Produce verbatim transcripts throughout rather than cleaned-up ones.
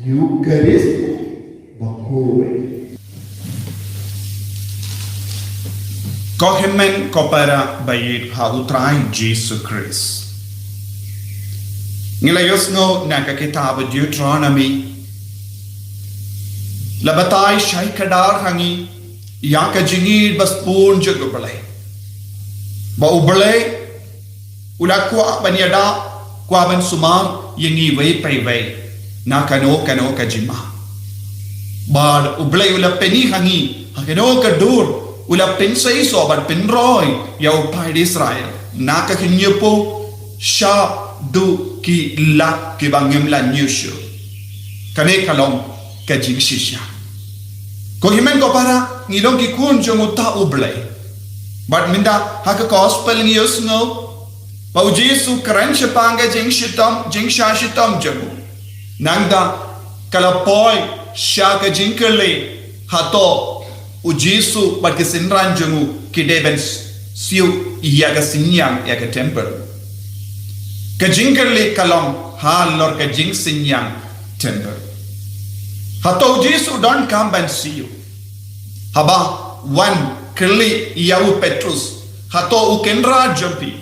Eucharist bakhuid. Ko hynmen ko para ba ïeit ha U Trai Jisu Khrist. Ngi la ïohsngew na ka kitab Deuteronomy, la batai shai kdar ha ngi ïa ka jingïeit ba sbun jong U Blei. Ba U Blei u la kwah ban ïada, kwah ban sumar ïa ngi iwei pa iwei na kano kano ka jingma. Bad U Blei u la pyni ha ngi ha kano ka dur u la pynseisoh bad pynroi ïa u paid Israel na ka khynñiuhphew shaduh ki lad kiba ngim lah ñiewshuh. Kane ka long ka jingshisha. Ko hynmen ko para, ngi long ki khun jong uta U Blei. Bad mynta ha ka gospel ngi ïohsngew ba U Jisu u kren shaphang ka jingshitom, jingshah shitom jong u. Nangta ka la poi sha ka jingkylli, hato U Jisu bad ki synran jong u ki dei ban siew ïa ka synñiang, ïa ka temple. Ka jingkylli ka long halor ka jingsynñiang temple. Hato U Jisu u donkam ban siew? Haba wan kylli ïa u Petrus, hato u kynrad jong phi,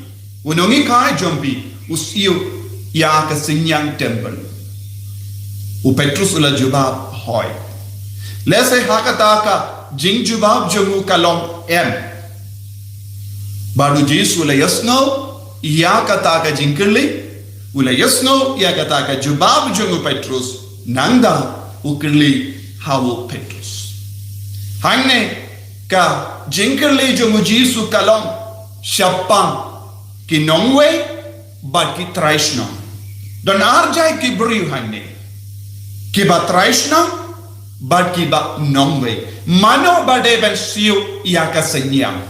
u nonghikai jong phi u siew ïa ka synñiang temple? U Petrus u la jubab, hooid. Lehse ha kata ka jingjubab jong u ka long em. Bad U Jisu u la ïohsngew ïa kata ka jingkylli, u la ïohsngew ïa kata ka jubab jong u Petrus, nangta u kylli ha u Petrus. Hangne ka jingkylli jong U Jisu ka long shaphang ki nongwei bad ki trai shnong. Don ar jait ki briew hangne, kiba trai shnong bad kiba nongwei. Mano ba dei ban siew ïa ka synñiang?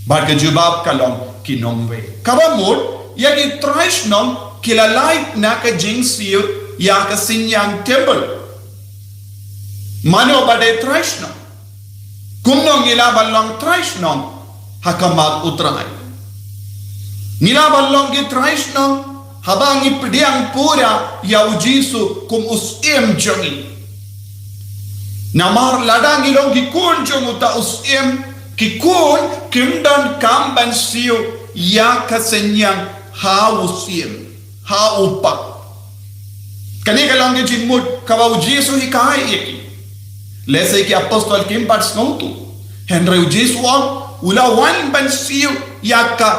Bad ka jubab ka long ki nongwei. Kaba mut ïa ki trai shnong ki la lait na ka jingsiew ïa ka synñiang temple. Mano ba dei trai shnong? Kumno ngi lah ban long trai shnong ha khmat U Trai? Ngi lah ban long ki trai shnong haba ngi pdiang pura ïa U Jisu kum u Syiem jong ngi. Namar lada ngi long ki khun jong uta u Syiem, ki khun kim donkam ban siew ïa ka synñiang ha u Syiem, ha u Kpa. Kane ka long ka jingmut kaba U Jisu u hikai ïa ki. Lehse ki apostol kim pat sngewthuh, hynrei U Jisu u ong u la wan ban siew ïa ka,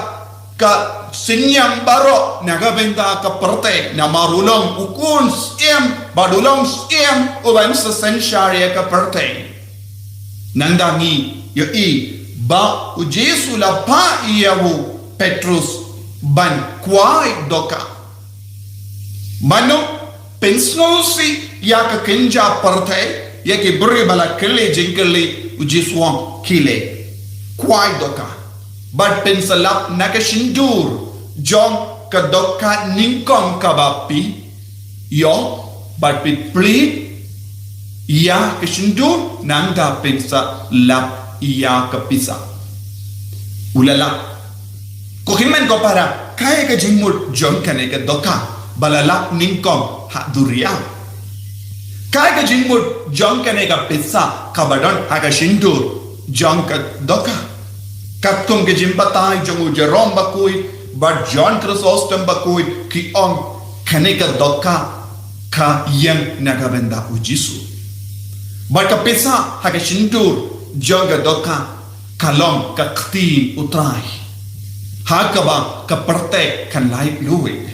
ka synñiang baroh na ka bynta ka pyrthei, namar u long u Khun Syiem bad u long Syiem uban sa synshar ïa ka pyrthei. Nangta ngi ïohi ba U Jisu u la phah ïa u Petrus ban kwai dohkha. Mano, pynsngewsih ïa ka kynja pyrthei, ïa ki briew ba la kylli jingkylli? U Jisu u ong, khie lei, kwai dohkha bad pynsa lap na ka shyntur jong ka dohkha nyngkong kaba phi ïoh, bad phi plie ïa ka shyntur, nangta pynsa lap ïa ka pisa. U la lap. Ko hynmen ko para, kaei ka jingmut jong kane ka dohkha ba la lap nyngkong ha duriaw? Kaei ka jingmut jong kane ka pisa kaba don ha ka shyntur jong ka dohkha? Katkum ka jingbatai jong u Jerome Bakhuid bad John Chrysostom Bakhuid, ki ong kane ka dohkha ka ïeng na ka bynta U Jisu. Bad ka pisa ha ka shyntur jong ka dohkha ka long ka ktien U Trai, ha kaba ka pyrthei kan lait luid.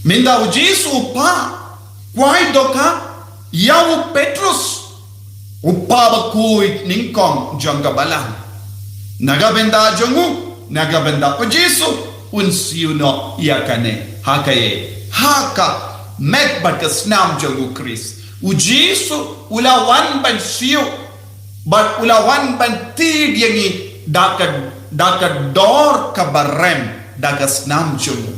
Mynta U Jisu u phah kwai dohkha ïa u Petrus, u kpa bakhuid nyngkong jong ka balang. Na ka bynta jong u, na ka bynta U Jisu, un siew noh ïa kane. Ha kaei? Ha ka met bad ka snam jong U Khrist. U Jisu u la wan ban siew bad u la wan ban tied ïa ngi da ka, da ka dor kaba rem, da ka snam jong u.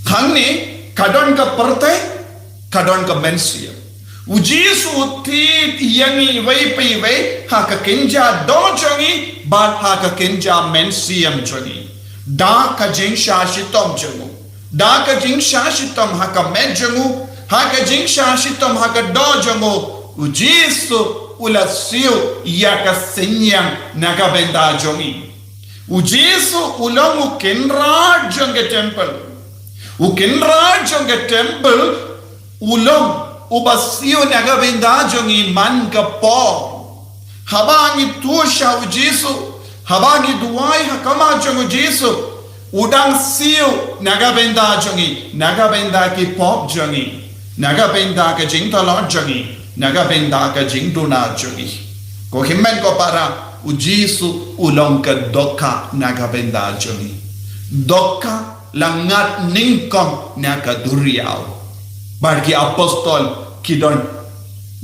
Hangne ka don ka pyrthei, ka don ka mynsiem. U Jisu u tied ïa ngi iwei pa iwei ha ka kynja doh jong ngi bad ha ka kynja mynsiem jong ngi, da ka jingshah shitom jong u. Da ka jingshah shitom ha ka met jong u, Ha ka jingshah shitom ha ka doh jong u, u Jisu u la siew ïa ka synñiang na ka bynta jong ngi. U Jisu u long u kynrad jong ka temple. U kynrad jong ka temple u long uba siew na ka bynta jong ngi man ka por. Haba ngi tip sha u Jisu, haba ngi duwai ha khmat jong u Jisu, u dang siew na ka bynta jong ngi, na ka bynta ki pop jong ngi, na ka bynta ka jingtlot jong ngi, na ka bynta ka jingduna jong ngi. Ko hynmen ko para, u Jisu u long ka dohkha na ka bynta jong ngi. Dohkha la ngat nyngkong na ka duriaw. Bad ki apostol ki don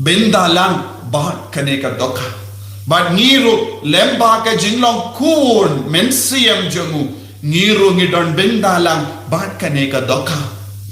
bynta lang bad kane ka dohkha. Bad ngi ruh lyngba ka jinglong khun mynsiem jong u, ngi ruh ngi don bynta lang bad kane ka dohkha.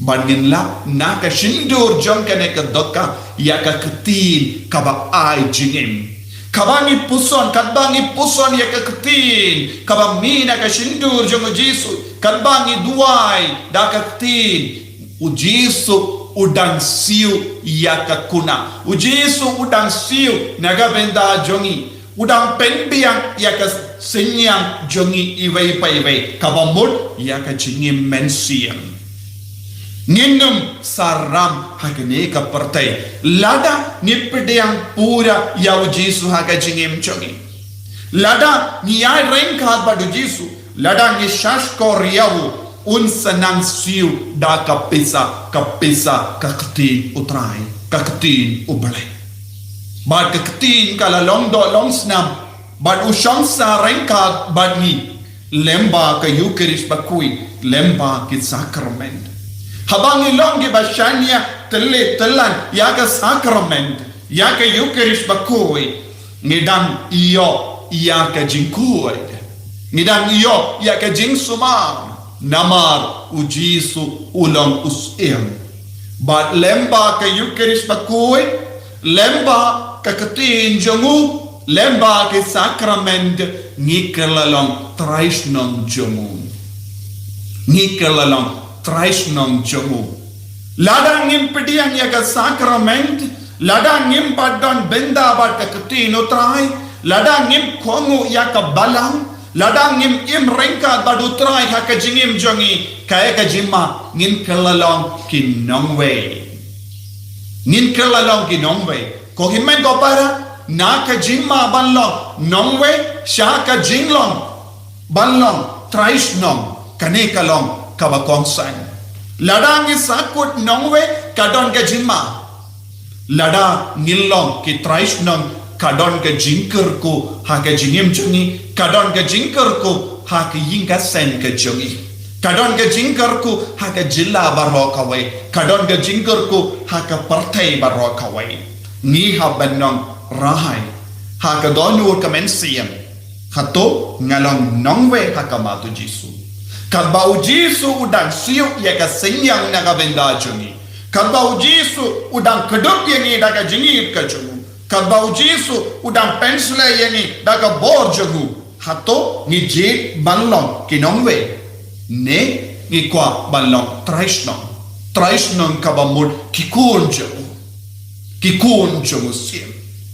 Bad ngin lap na ka shyntur jong kane ka dohkha ïa ka ktien kaba ai jingim. Kaba ngi puson, katba ngi puson ïa ka ktien kaba mih na ka shyntur jong u Jisu, katba ngi duwai da ka ktien, u Jisu u dang siew ïa ka kuna. U Jisu u dang siew na ka bynta jong ngi. U dang pynbiang ïa ka synñiang jong ngi iwei pa iwei, kaba mut ïa ka jingim mynsiem. Ngin ym saram ha kane ka pyrthei lada ngi pdiang pura ïa u Jisu ha ka jingim jong ngi. Lada ngi ïaid ryngkat bad u Jisu, lada ngi shahshkor ïa u, un sa nang siew da ka pisa, ka pisa ka ktien u Trai, ka ktien u Blei. Bad ka ktien ka la long doh long snam, bad u shong sah ryngkat bad ngi lyngba ka Eucharist bakhuid, lyngba ki sakrament. Haba ngi long kiba shaniah tylli tyllan ïa ka sakrament, ïa ka Eucharist bakhuid, ngi dang ïoh ïa ka jingkhuid, ngi dang ïoh ïa ka jingsumar, namar u Jisu u long u Syiem. Bad lyngba ka Eucharist bakhuid, lyngba ka ktien jong u, lyngba ki sakrament, ngi kylla long trai shnong jong u. Ngi kylla long trai shnong jong u. Lada ngim pdiang ïa ka sakrament, lada ngim pat don bynta bad ka ktien u Trai, lada ngim kohnguh ïa ka balang, lada ngim im ryngkat bad u Trai ha ka jingim jong ngi, kaei ka jingma? Ngin kylla long ki nongwei. Ngin kylla long ki nongwei. Ko hynmen ko para, na ka jingma ban long nongwei sha ka jinglong ban long trai shnong, kane ka long kaba kongsan. Lada ngi sahkut nongwei, ka don ka jingma. Lada ngin long ki trai shnong, ka don ka jingkyrkhu ha ka jingim jong ngi, ka don ka jingkyrkhu ha ka ïing ka sem ka jong ngi, ka don ka jingkyrkhu ha ka jylla baroh kawei, ka don ka jingkyrkhu ha ka pyrthei baroh kawei. Ngi hap ban nongrahai ha ka dohnud ka mynsiem. Hato nga long nongwei ha khmat u Jisu? Katba u Jisu u dang siew ïa ka synñiang na ka bynta jong ngi, katba u Jisu u dang kdup ïa ngi da ka jingïeit ka jong u, katba u Jisu u dang pynshlei ïa ngi da ka bor jong u, hato ngi jied ban long ki nongwei, ne ngi kwah ban long trai shnong? Trai shnong kaba mut ki khun jong u, ki khun jong u Syiem.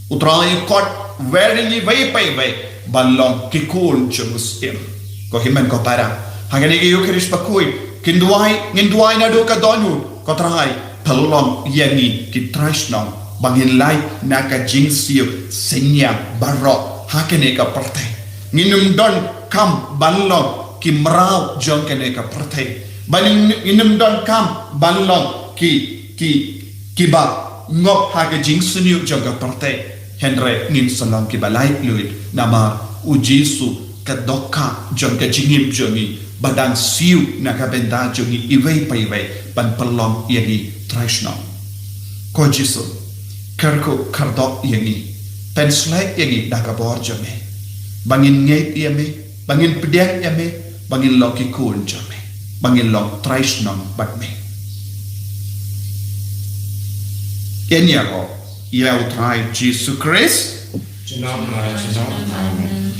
U Trai u khot wer ïa ngi iwei pa iwei ban long ki khun jong u Syiem. Ko hynmen ko para, ha kane ka Eucharist bakhuid, ngin duwai, ngin duwai naduh ka dohnud, ko Trai, pynlong ïa ngi ki trai shnong ba ngin lait na ka jingsiew synñiang baroh ha kane ka pyrthei. Ngin ym donkam ban long ki mraw jong kane ka pyrthei, ba ngin, ngin ym donkam ban long ki, ki, kiba ngop ha ka jingsniew jong ka pyrthei. Hynrei ngin sa long kiba laitluid, namar u Jisu ka dohkha jong ka jingim jong ngi, ba dang siew na ka bynta jong ngi iwei pa iwei ban pynlong ïa ngi trai shnong. Ko Jisu, kyrkhu kyrdoh ïa ngi, pynshlei ïa ngi da ka bor jong me, ba ngin ngeit ïa me, ba ngin pdiang ïa me, ba ngin long ki khun jong me, ba ngin long trai shnong bad me. Ïa ngi ïaroh ïa u Trai Jisu Khrist. Junom la junom. Amen.